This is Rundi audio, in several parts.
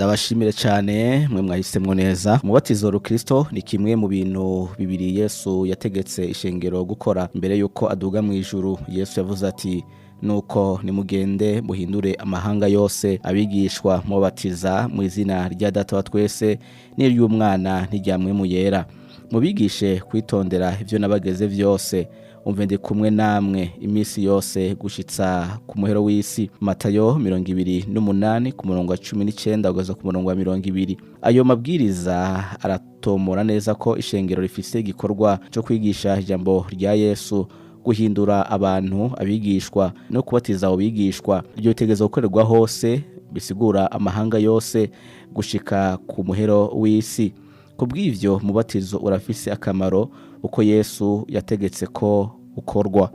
Ndabashimire cyane mwe mwahisemwo neza. Umubatizo rukristo ni kimwe mu bintu bibiri Yesu yategetse ishengero gukora mbere yuko aduga mu ijuru. Yesu yavuze ati: "Nuko nimugende muhindure amahanga yose abigishwa, mubabatiza mu izina rya Data wa twese n'iry'Umwana n'irya Mpwemu Yera, mubigishe kwitondera ibyo nabageze vyose. Umve, ndi kumwe namwe iminsi yose gushitsa ku muhero w'isi." Matayo 28 ku murongo wa 19 kugeza ku murongo wa 20. Ayo mabwiriza aratomora neza ko ishengero rifise igikorwa cyo kwigisha ijambo rya Yesu, guhindura abantu abigishwa no kubatiza abo bigishwa. Iryo ritegerezwa gukorerwa hose, bisigura amahanga yose gushika ku muhero w'isi. Kubw'ivyo, mubatizo urafise akamaro uko Yesu yategetse ko ukorwa.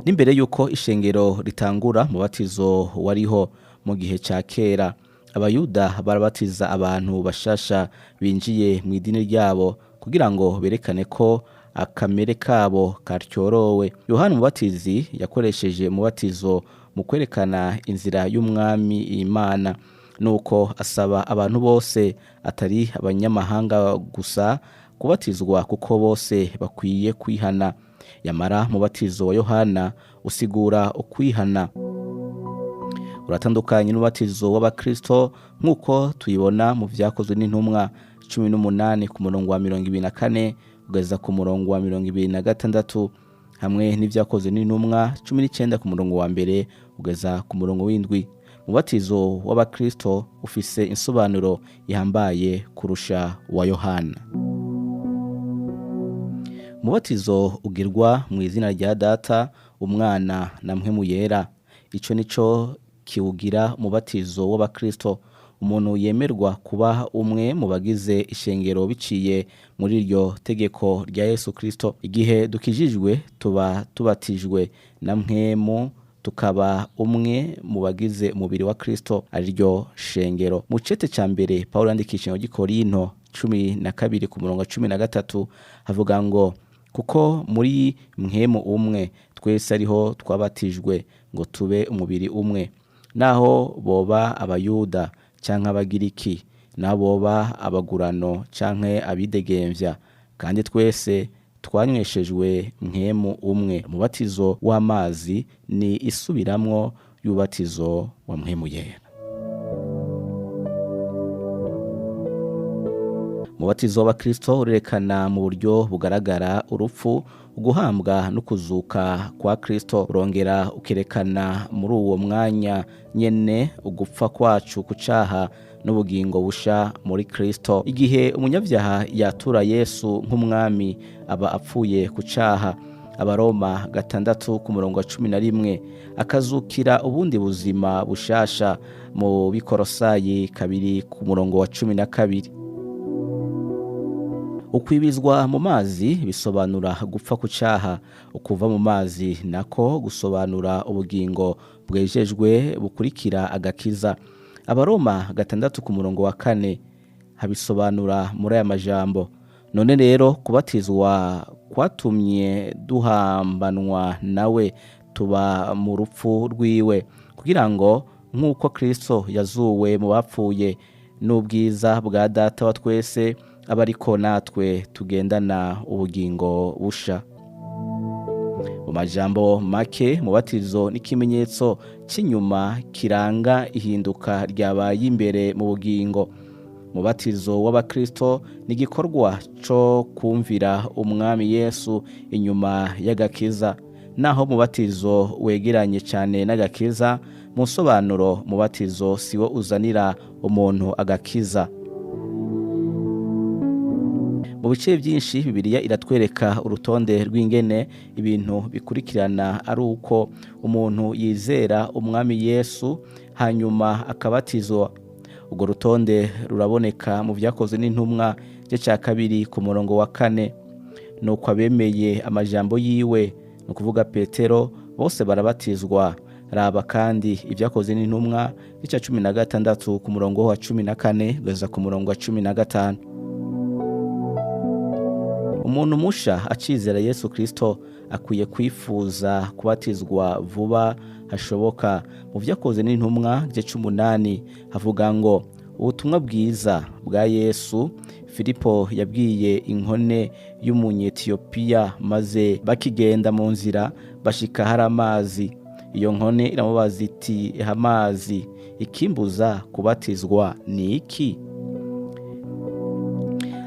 N'imbere y'uko ishengero ritangura, mubatizo wariho. Mu gihe ca kera, Abayuda barabatiza abantu bashasha binjiye mu idini ryabo kugira ngo berekane ko akamere kabo katyorowe. Yohana Umubatizi yakoresheje umubatizo mu kwerekana inzira y'Umwami Imana, nuko asaba abantu bose, atari abanyamahanga gusa, kubatizwa, kuko bose bakwiye kwihana. Yamara mubatizo wa Yohana usigura ukwihana uratandukanye n'umubatizo w'Abakristo, nk'uko tuyibona mu Vyakozwe n'Intumwa 18 ku murongo wa 24 kugeza ku murongo wa 26, hamwe n'Ivyakozwe n'Intumwa 19 ku murongo wa 1 kugeza ku murongo w'7. Umubatizo w'Abakristo ufise insobanuro ihambaye kurusha wa Yohana. Umubatizo ugirwa mu izina rya Data, Umwana na Mpwemu Yera. Ico nico kiwugira umubatizo w'Abakristo. Umuntu yemerwa kuba umwe mu bagize ishengero biciye muri iryo tegeko rya Yesu Kristo. Igihe dukijijwe, tuba tubatijwe na Mpwemu, tukaba umwe mu bagize umubiri wa Kristo, ariryo shengero. Mu cete ca mbere Paulo yandikisha mu Gikorinto 12 ku murongo wa 13 havuga ngo: "Kuko muri Mpwemu umwe twese ariho twabatijwe ngo tube umubiri umwe, naho boba Abayuda canke Abagiriki, naho boba abagurano canke abidegemvya, kandi twese twanyweshejwe Mpwemu umwe." Umubatizo w'amazi ni isubiramwo y'ububatizo wa Mpwemu Yera. Umubatizo w'Abakristo urerekana mu buryo bugaragara urupfu, uguhambwa no kuzuka kwa Kristo. Urongera ukerekana muri uwo mwanya nyene ugupfa kwacu ku caha n'ubugingo busha muri Kristo. Igihe umunyabyaha yatura Yesu nk'Umwami, aba apfuye ku caha, Abaroma 6 ku murongo wa 11, akazukira ubundi buzima bushasha, mu Bikorosayi 2 ku murongo wa 12. Ukwibizwa mu mazi bisobanura gupfa ku caha. Ukuva mu mazi nako gusobanura ubugingo bwejejwe bukurikira agakiza. Abaroma 6 ku murongo wa 4 habisobanura muri aya majambo: "None rero kubatizwa kwatumye duhambanwa nawe, tuba mu rupfu rwiwe, kugira ngo nk'uko Kristo yazuwe mu bapfuye n'ubwiza bwa Data wa twese, aba ariko natwe tugendana ubugingo busha." Mu majambo make, mubatizo n'ikimenyetso cy'inyuma kiranga ihinduka ryabaye imbere mu bugingo. Mubatizo w'Abakristo ni igikorwa co kumvira Umwami Yesu inyuma y'agakiza. Naho mubatizo wegeranye cyane n'agakiza mu nsobanuro, mubatizo siwo uzanira umuntu agakiza. Mu bice byinshi, Bibiliya iratwereka urutonde rw'ingene ibintu bikurikirana ari uko umuntu yizera Umwami Yesu hanyuma akabatizwa. Urwo rutonde ruraboneka mu Vyakozwe n'Intumwa igice cya 2 ku murongo wa 4: "Nuko abemeye amajambo yiwe," ni ukuvuga Petero, "bose barabatizwa." Raba kandi Ibyakozwe n'Intumwa igice 16 ku murongo wa 14 kugeza ku murongo wa 15. Umuntu musha acizera Yesu Kristo akwiye kwifuza kubatizwa vuba hashoboka. Mu Vyakozwe n'Intumwa igice c'umunani havuga ngo ubutumwa bwiza bwa Yesu Filipo yabwiye inkone y'Umunyetiyopiya, maze bakigenda mu nzira bashika hari amazi. Iyo nkone iramubaza iti: "Eha amazi, ikimbuza kubatizwa ni iki?"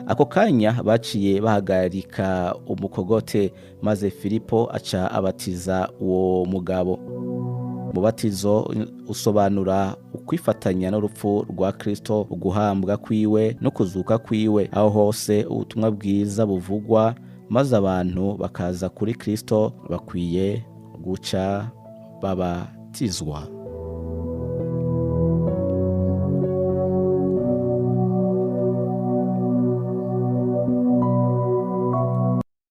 Ako kanya baciye bahagarika umukogote, maze Filipo aca abatiza uwo mugabo. Umubatizo usobanura ukwifatanya n'urupfu rwa Kristo, uguhambwa kwiwe no kuzuka kwiwe. Aho hose ubutumwa bwiza buvugwa maze abantu bakaza kuri Kristo, bakwiye guca babatizwa.